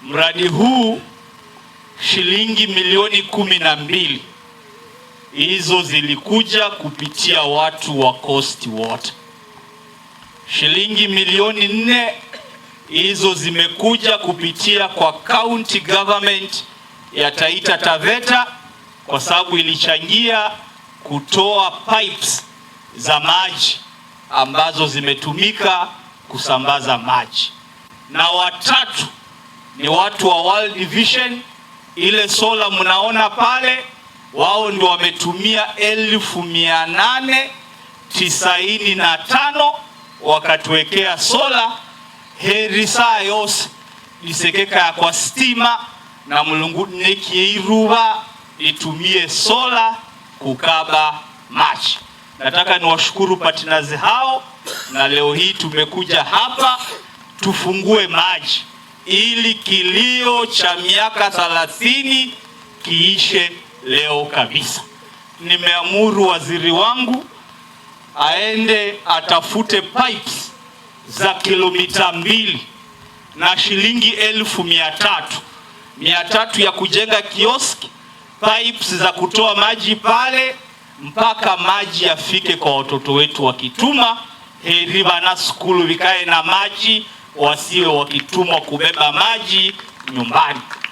Mradi huu shilingi milioni 12 hizo zilikuja kupitia watu wa Coast Water. Shilingi milioni 4 hizo zimekuja kupitia kwa county government ya Taita Taveta, kwa sababu ilichangia kutoa pipes za maji ambazo zimetumika kusambaza maji. Na watatu ni watu wa World Vision, ile sola mnaona pale, wao ndio wametumia 895,000 wakatuwekea sola heri saa yose isekeka ya kwa stima na mulungu nekiiruba itumie sola kukaba maji. Nataka niwashukuru partners hao, na leo hii tumekuja hapa tufungue maji ili kilio cha miaka 30 kiishe leo kabisa. Nimeamuru waziri wangu aende atafute pipes za kilomita 2 na shilingi 300,000. 300 ya kujenga kioski, pipes za kutoa maji pale mpaka maji yafike kwa watoto wetu wa Kituma. Heri bana skulu vikae na maji, wasiwe wakitumwa kubeba maji nyumbani.